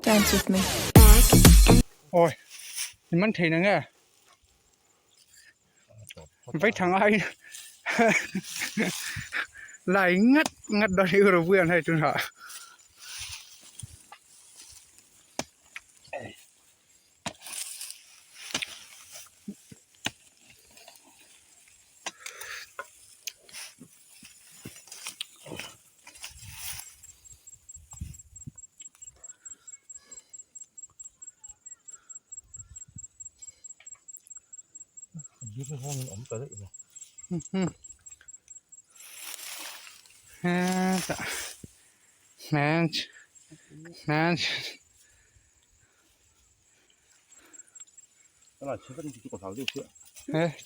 Dance with me. Awi i man thei na nge vai tha ngai lai ngat ngat dawn hi ropui ang hei tunah.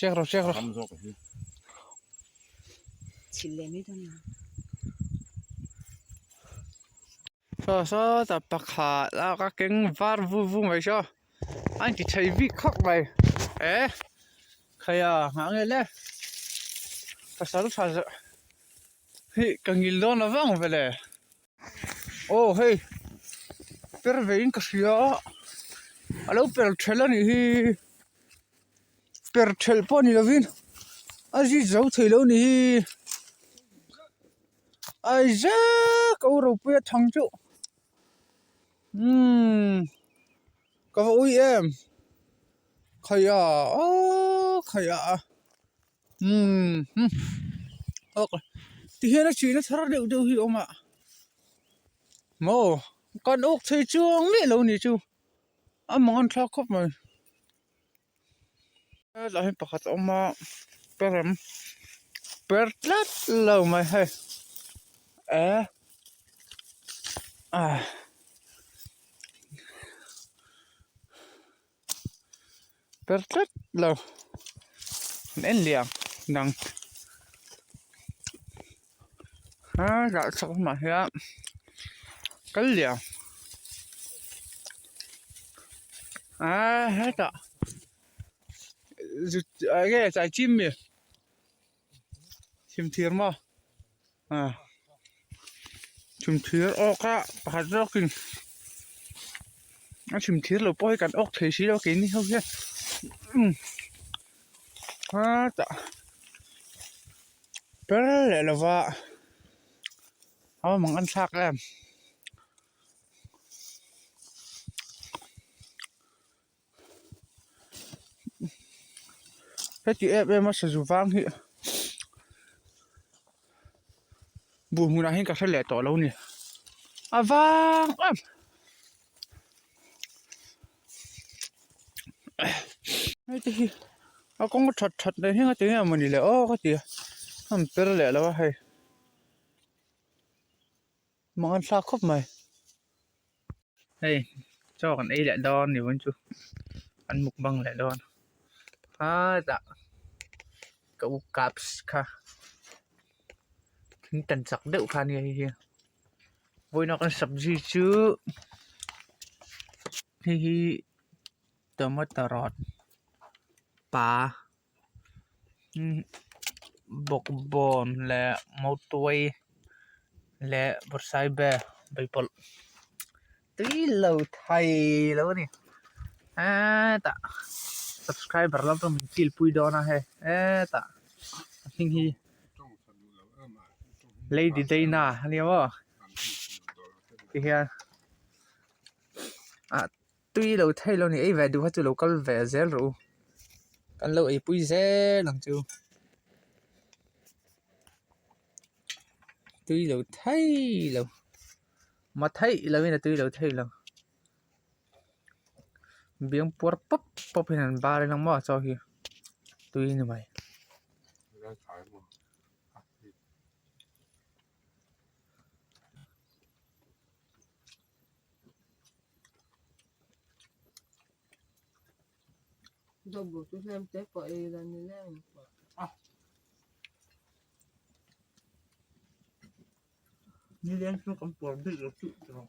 Check rawh check rawh. Saw sawtah pakhat a ka keng var vu vu mai saw a inti thei bik khawp mai e khaia nghah nge le pasal tha zawh hi ka ngil dawn lo vang vele aw hei per ve in ka hria a lo per thelh a nih hi per thelh pawh ni lovin a zit zo thei lo a ni hi. Aizek a ropui a thang chu umm ka va ui em khaia aww khaia umm tihian a chihna thar deuh deuh hi a awm a maw kan awk thei chuang miah lo a ni chu a mang an thlak khawp mai. Helai hi pakhat a awm a perem per tlat lo mai hei eh ah per tlat lo an en leh ang dang a dah chhawk lamah hian kal leh ang ah hetah zut enge chai chim mi chhimthir maw ah chhimthir awk a pakhat zawkin a chhimthir lo pawh hi kan awk thei si lo keini ho hian hetah. Per leh lova a awm ang an thlak em heti em em a sazu vang hi buh hmunah hian ka hre leh tawh lo a ni a vang em hei te hi a kawng a that that mai hian a ti nge mawni le aw ka ti a a rawn per leh lo a hei mang an thlak khawp mai hei chaw kan ei leh dawn ni vawiin chu an mukbang leh dawn hetah ka u cups kha thing tan chak deuh kha ania hei hi. Vawiin a kan sabzi chu hei hi tomato rawt pa bawkbawn leh mautuai leh bawrhsaibe beipawlh tui lo thei lo a ni hetah subscriber lam pawh min feel pui dawn a hei hetah a hming hi. Lady Dana a nia maw tihian ah tui lo thei lo a ni ei ve duh kha chu lo kal ve zel rawh u kan lo eipui zel ang chu tui lo thei lo matheih lovin a tui lo thei lo biang puar pawp pawp hian an bar in ang maw chaw hi tui a ni mai. Nileng chu kan puar bik lo chu tawh.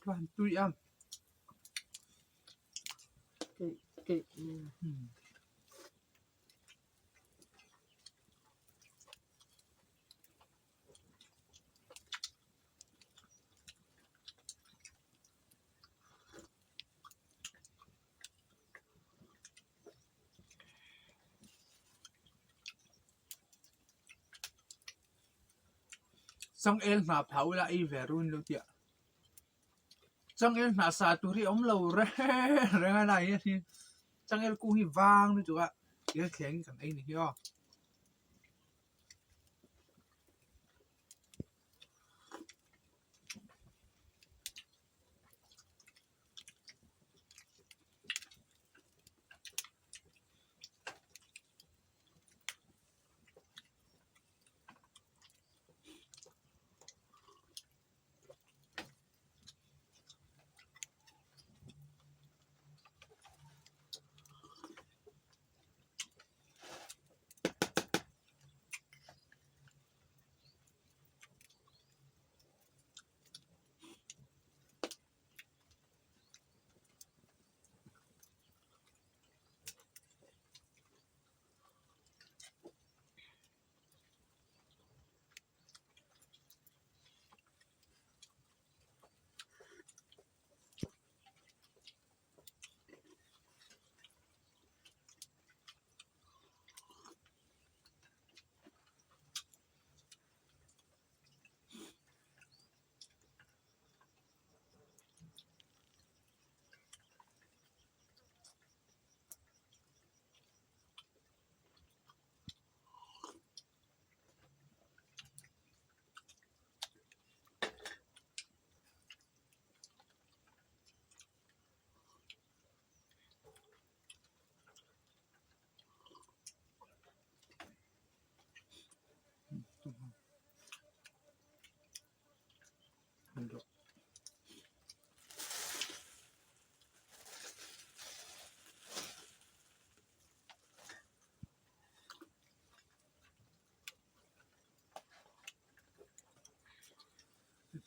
Han tui a. Changel hnah phah ula ei ve run lo tih a changel hnah sa tur hi a awm lo reng reng a lai hian changel kung hi vang lutuk a thil thleng kan ei ni hi aw.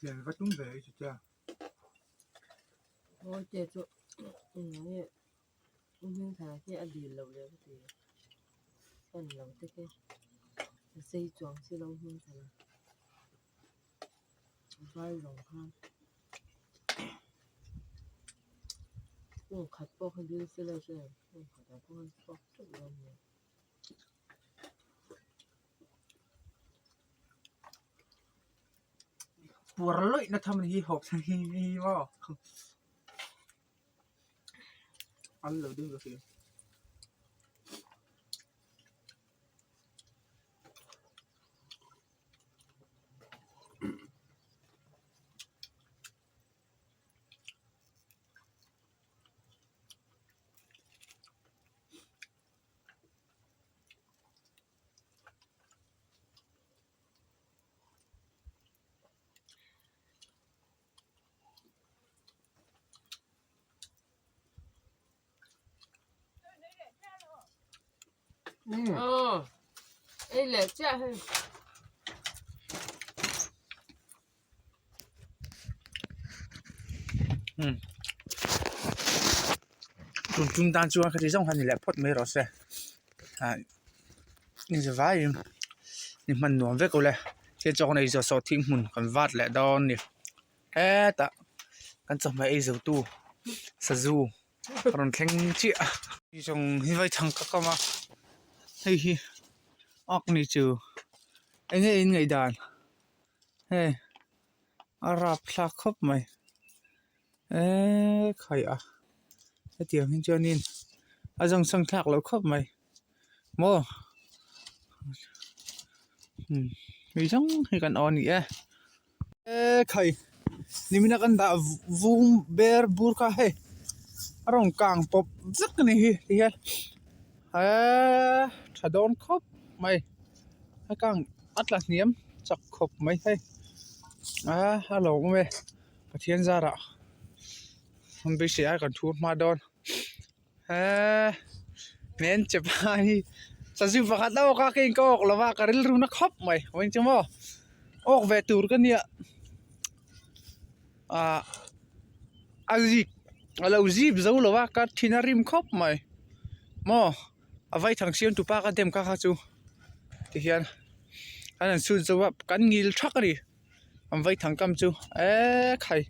Thian va tum ve i chutia. Mawi te chu eng nge u hmingthana khi a dil loh leh ka ti en lo te khi a sei chuang si lo hmingthana vai zawng khan kung khat pawh kha dil se lo chuan kung khatah pawh khan chhuak teuh lo mai. Puar lawih na tham hi hawp hi hi maw an lo ding ka hria. Aw ei leh chiah hei. Tun tum tan chuan khati zawng kha ni leh phawt mai rawh se ah inzi vaiin ni hman nuam vek awle thil chawk nei zawh sawh thing hmun kan vat leh dawn a ni hetah kan chawhmeh ei zo tu sazu a rawn thleng chiah a hei zawng hi vaithang ka kam a hei hi awk ni chu eng nge in ngaihdan. Hei a rapthlak khawp mai eee khai a hetiang hi chuanin a zawng thlak loh khawp mai maw umm hei zawng hi kan aw a ni e eee khai nimina kan dah vung ber bur kha hei a rawn kang pawp vek a ni hi tihian eee tha dawn khawp mai a kang. A tla hniam chak khawp mai hei a a lo awm e Pathian zarah an beisei ai kan thu hma dawn eee hmel che pa hi sazu pakhat a awk a keiin ka awk lo va ka rilru na khawp mai vawiin chu maw awk ve tur ka nia ah. A zip a lo zip zo lo a ka thin a rim khawp mai maw a vaithang siam tupa ka dem kha kha chu tihian an han chhun zo a kan ngil thak a ni an vaithang kam chu ekhai.